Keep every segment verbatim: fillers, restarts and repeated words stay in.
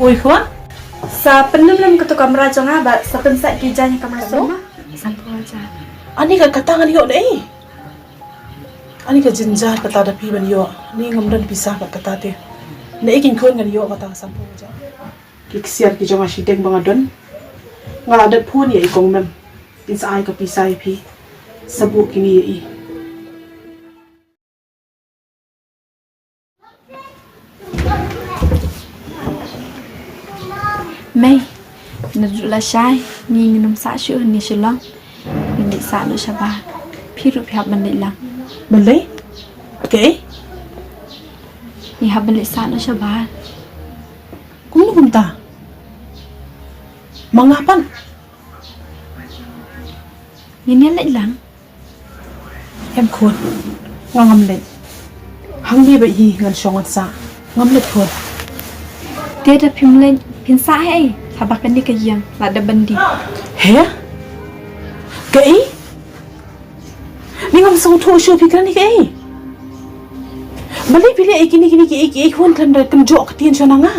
Oi khun, sa pynlem lem ka tu kamra jong nga bad sa pynsah ki jaiñ ha kamra song ma. Sanphew hajar. Ani ka kata ngan ïoh naei? Ani ka jynjar kata da phi ban ïoh. Ni ngam don pisa bad kata te. Naei kin khun ngan ïoh kata ka sanphew hajar? Ki ksiar ki jong nga shiteng ba nga don. Nga la dep phone ïa i kong Mem. In sa ai ka pisa ïa phi. Sa buh kine ïa i. Mei, naduh lashai ngi ngin ym sah shuh hangne Shillong. Ngin leit sah noh shabar. Phi ruh phi hap ban leit lang. Balei? Kaei? Ngi hap ban leit sah noh shabar. Kumno kumta? Ma nga pat? Ngin ïa leit lang. Em khun, nga ngam leit. Hangne beit hi ngan shong ngan sah. Ngam leit khun. Te da phim leit phin sah ei, haba kane ka ïing la dep ban dih. He? Kaei? Ni ngam sngewthuh shuh, phi kren ïa kaei? Balei phi leh ïa kine kine kiei kiei khun, khlem da kynjoh ktien shuwa na nga?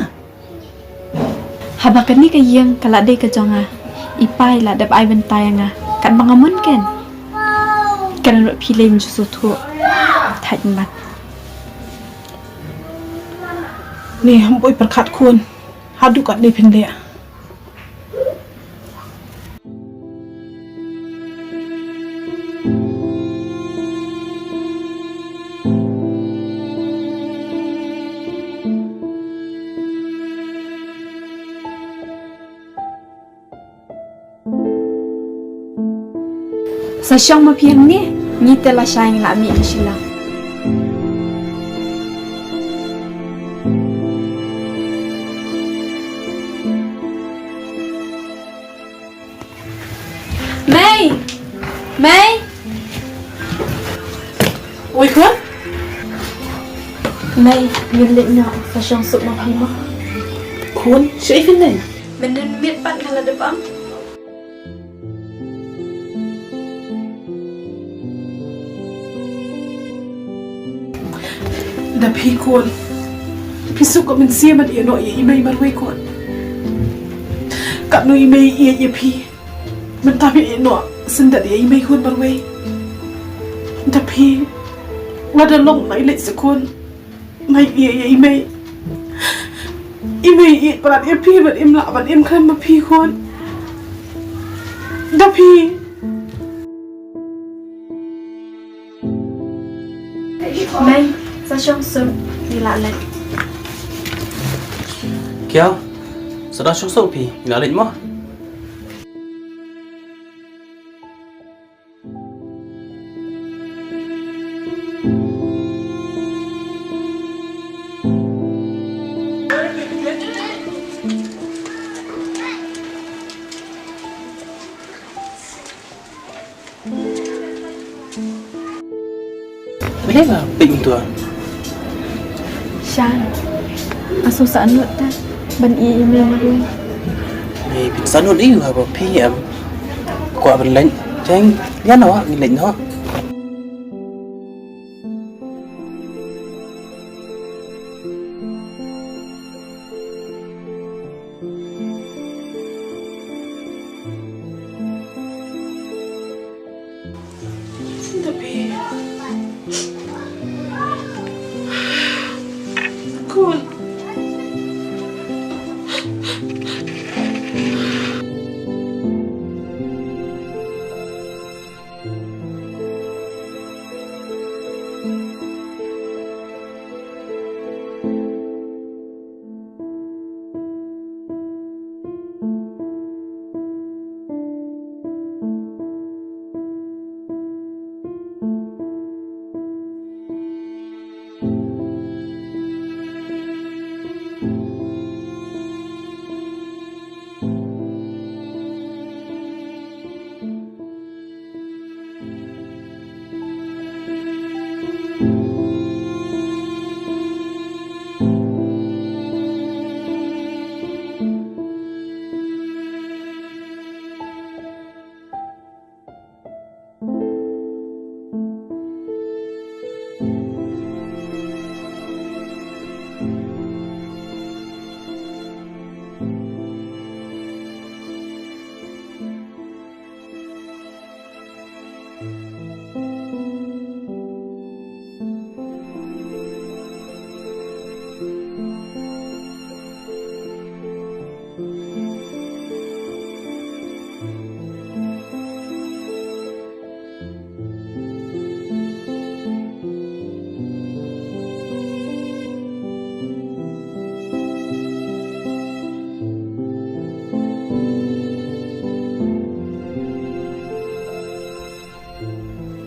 Haba kane ka ïing ka la dei ka jong nga, i pa i la dep ai bynta ïa nga katba nga mon ken. Kren ruh phi lei ym ju sngewthuh. Thait mat. Ni, ym poi pyrkhat khun. Haduh katne phin leh? Sa shong ma phi hangne, ngi te lashai ngi la mih na Shillong. Mei! Mei! Oi khun. Mei, ngin leit noh, sa shong suk ma phi mo. Khun, shaei phin leit? Mynnin miet pat nga la dep ong. Da phi khun, phi suk ka mynsiem ban ïeh noh ïa i Mei marwei khun. Katno i Mei i ïeit ïa phi. Mynta phi ïeh noh syndet ïa i Mei khun marwei. Da phi, lada long nai leit sa khun. Nai ïeh ïa i Mei. I Mei i ïeit palat ïa phi bad im lah bad im khlem ma phi khun. Da phi. Mei, sa shong suk, ngi la leit. Kiaw, sa da shong suk phi, ngi la leit mo. Balei ba peit kumta? Shan, nga sngewsih nud ta ban ïeh ïa me marwei. Ei, phin sah nud ïa u haba phi em kwah ban leit. Te ïa noh, ngin leit noh.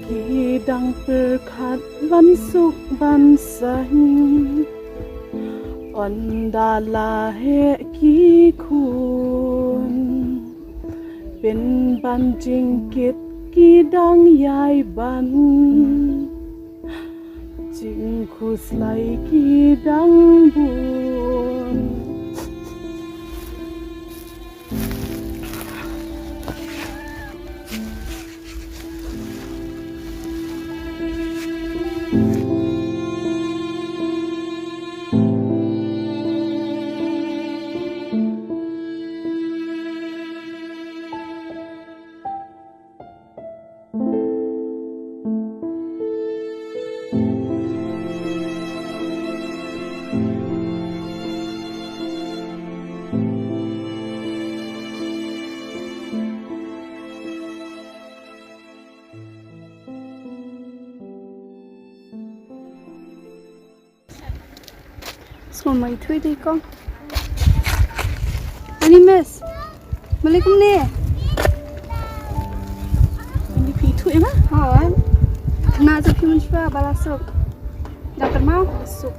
Ki dang pyrkhat ban suk ban saiñ, ynda la heh ki khun. Pynban jingkit ki dang ïai ban, jingkhuslai ki dang bun. Sngewmai thui dei kong. Ani miss. Malik ne. Ani phi thui ma? Ha. Na sa phi mun shwa bala suk. Dr. Mao. Suk.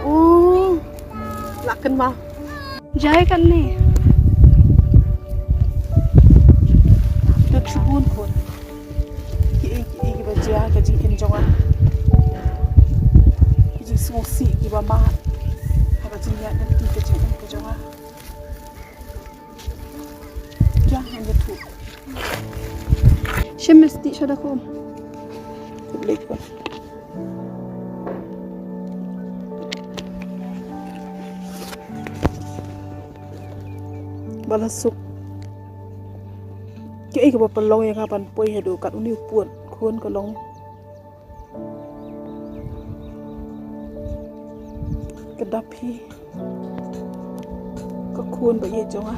Oh. Lakan ma. Jai kan ne. Dut shibun khun. Ki ei ki ei kiba jia ka jingim jong nga. Ki jingsngewsih kiba mad. Ha ka jingïaid lynti ka jingim ka jong nga. Jia ngan ïathuh. Shem mesti sha da khun. Khublei khun. Bala suk. Kiei kiba pynlong ïa nga ban poi haduh kat une u pud khun ka long ka dap hi ka khun ba ïeit jong nga.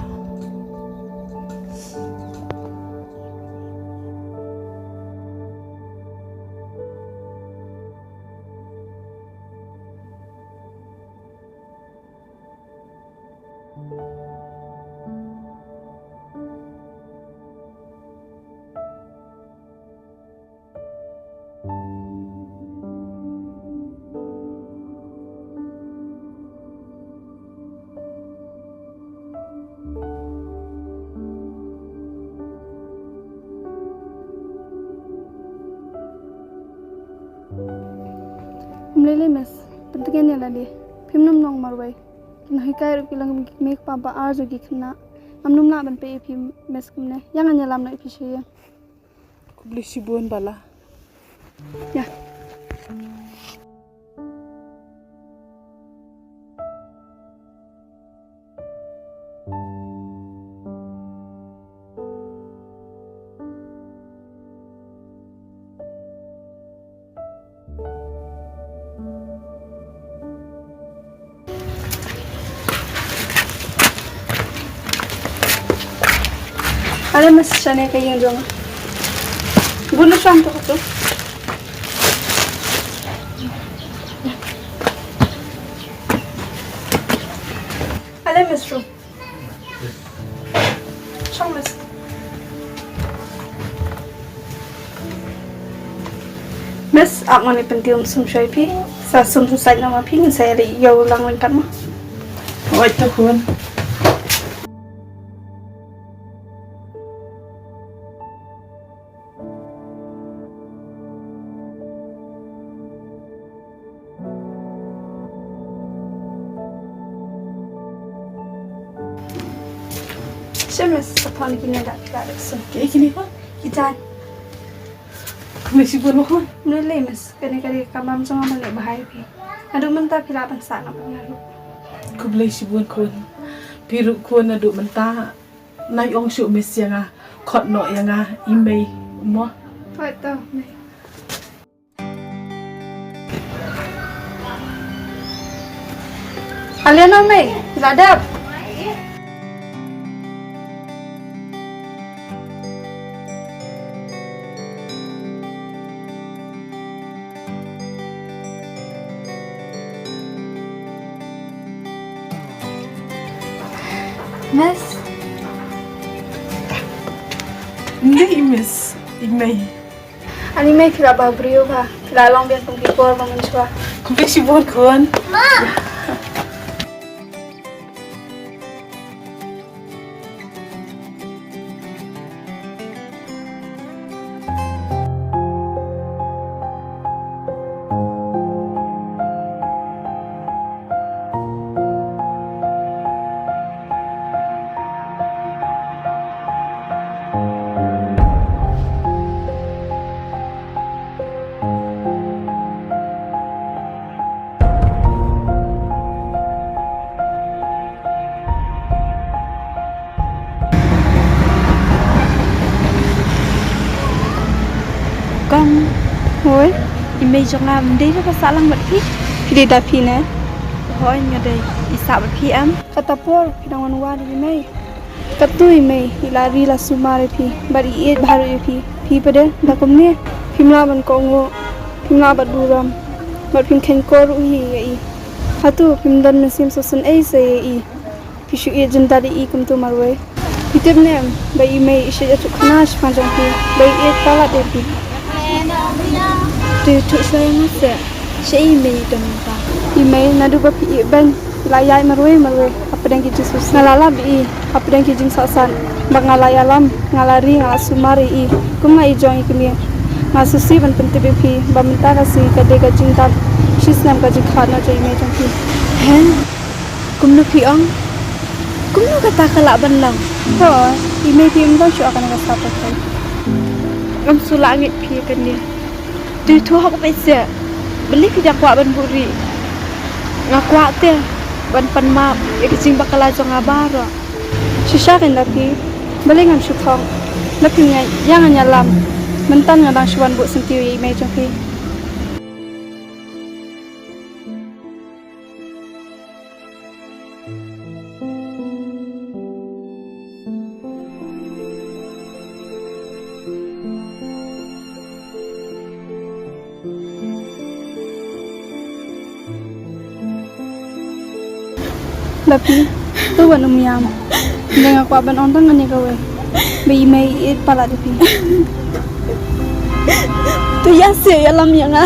Ym lei lei miss, pyntngen ïa lade. Phim nym nong marwei. Ki nonghikai ruh ki long kum ki kmie ki kpa ba ar jong ki khynnah. Ngam nym lah ban peit ïa phi miss kumne. Ïa ngan ïalam noh ïa phi sha ïing. Khublei shibun bala. Ïa. Ale miss, shane ka ïing jong nga. Bun na shong to to. Ale miss, room. Shong miss. Miss, ap ngan pyntip sum sha phi. Sa sum sum sait na ma phi ngin sa ïa leit ïew lang ryngkat ma. Oi to khun. Shem miss, sa phone kine da, da, da, so. Kiei kine khun? Ki jaiñ. Khublei shibun ma khun. Ym lei lei miss, kane ka dei ka kam jong nga ban leh bha ïa phi. Naduh mynta phi lah ban sah noh bad nga ruh. Khublei shibun khun. Phi ruh khun naduh mynta. Nai ong shuh miss ïa nga, khot noh ïa nga i mei. Mo. Hooid to, Mei. Ale noh Mei, la dep. Miss. Ym dei i Miss, i Mei. Ani Mei, phi lah ba briew bha, phi lah long biang kum ki bor ba mynshuwa. Khublei shibun khun. Kong. Hooid. I Mei jong nga ym dei re ba sah lang bad phi. Phi dei da phi ne? Hooid, nga dei. I sah bad phi em? Kata por phi dang wan wad ïa i Mei. Katto i Mei i la ri la sumar ïa phi bad i ïeit bha ruh ïa phi. Phi pat de da kumne? Phim lah ban kohnguh, phim lah ban burom, bad phim kheiñ kor ruh hi ïa i. Hato phim don mynsiem sngewsynei sa ïa i? Phi shu ïeit jyndat ïa i kumto marwei. Phi tip ne em ba i Mei i shait ïathuh khana shaphang jong phi ba i ïeit palat ïa phi. Te ïathuh shuwa ïa nga seh, shaei i Mei i don mynta? I Mei naduh ba phi ïeit beiñ i la ïaid marwei marwei hapdeng ki jingsngewsih. Nga la lap ïa i hapdeng ki jingsohsat, bad nga la ïalam, nga la ri, nga la sumar ïa i. Kum nga i jong i kmie, nga sngewsih ban pyntip ïa phi ba mynta ka sngi ka dei ka jingdap shisnem ka jingkhlad noh jong i Mei jong phi. He? Kumno phi ong? Kumno kata ka lah ban long? To, i Mei phi ym don shuh ha kane ka saw pyrthei. Ngam shu lah ngeit phi kane. To ïathuh hok beit seh. Balei phi dang kwah ban buhrieh? Nga kwah te ban pan map ïa ka jingbakla jong nga baroh. Shisha kein da phi, balei ngam shu thok? Lada phim ngeit ïa nga, ngan ïalam. Mynta nga dang shu wan buh syntiew ïa i Mei jong phi. Lada phi, to wat nym ïam. Nga kwah ban ong tang kane kawei, ba i Mei i ïeit palat ïa phi. To ïa seh, ïalam ïa nga.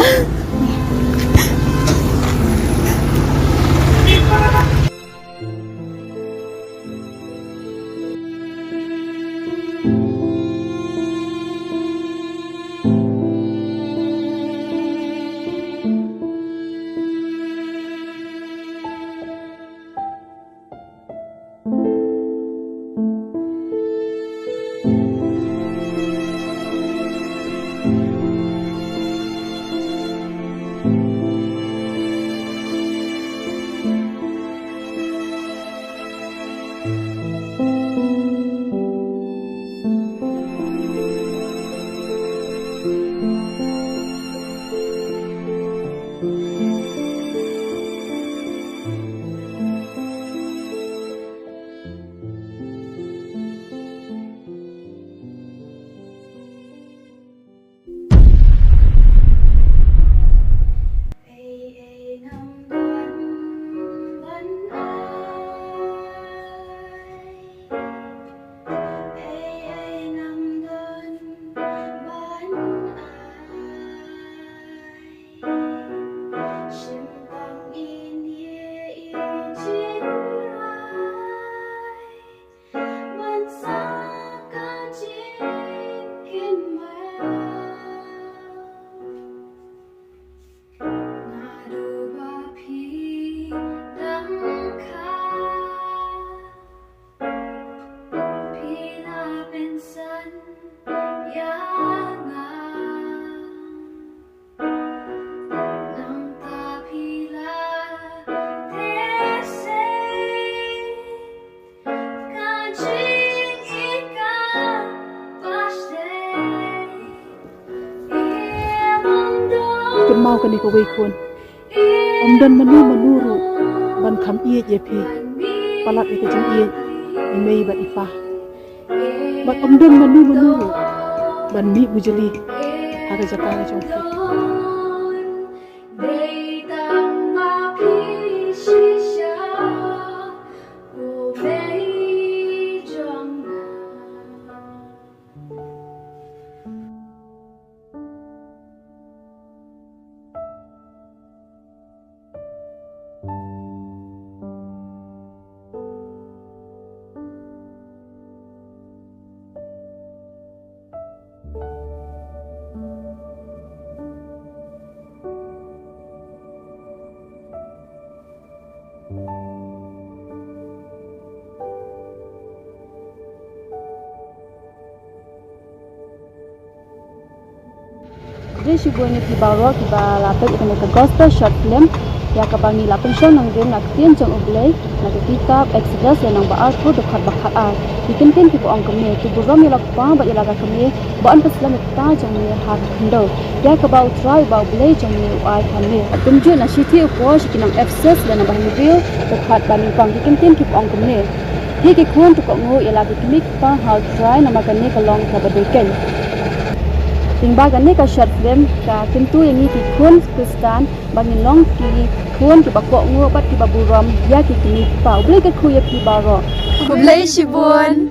Kynmaw kane kawei khun. Ym don mano mano ruh ban kham ïeit ïa phi. Palat ïa ka jingïeit i mei bad i pa. Bad ym don mano mano ruh ban mih bujli ha ka jaka ka jong phi. Khublei shibun ïa phi baroh kiba la peit ïa kane ka gospel short film ïa kaba ngi la pynshong nongrim na ka ktien jong U Blei na ka kitab Exodus lynnong ba arphew dkhot ba khatar. Ki kyntien kiba ong kumne: To burom ïa la u kpa bad ïa la ka kmie, ba yn pynslem ïa ka kta jong me ha ka khyndew, ïa kaba U Trai uba U Blei jong me u ai ha me. Kumjuh na shithi u Paul sha ki nong Ephesus lynnong ba hynriew dkhot ba nyngkong, ki kyntien kiba ong kumne: Hi ki khun, to kohnguh ïa la ki kmie ki kpa ha U Trai, namar kane ka long kaba dei keiñ. Lyngba kane ka short film ka kyntu ïa ngi ki khun Khristan ba ngin long ki khun kiba kohnguh bad kiba burom ïa ki kmie ki kpa. U Blei kyrkhu ïa phi baroh. Khublei shibun.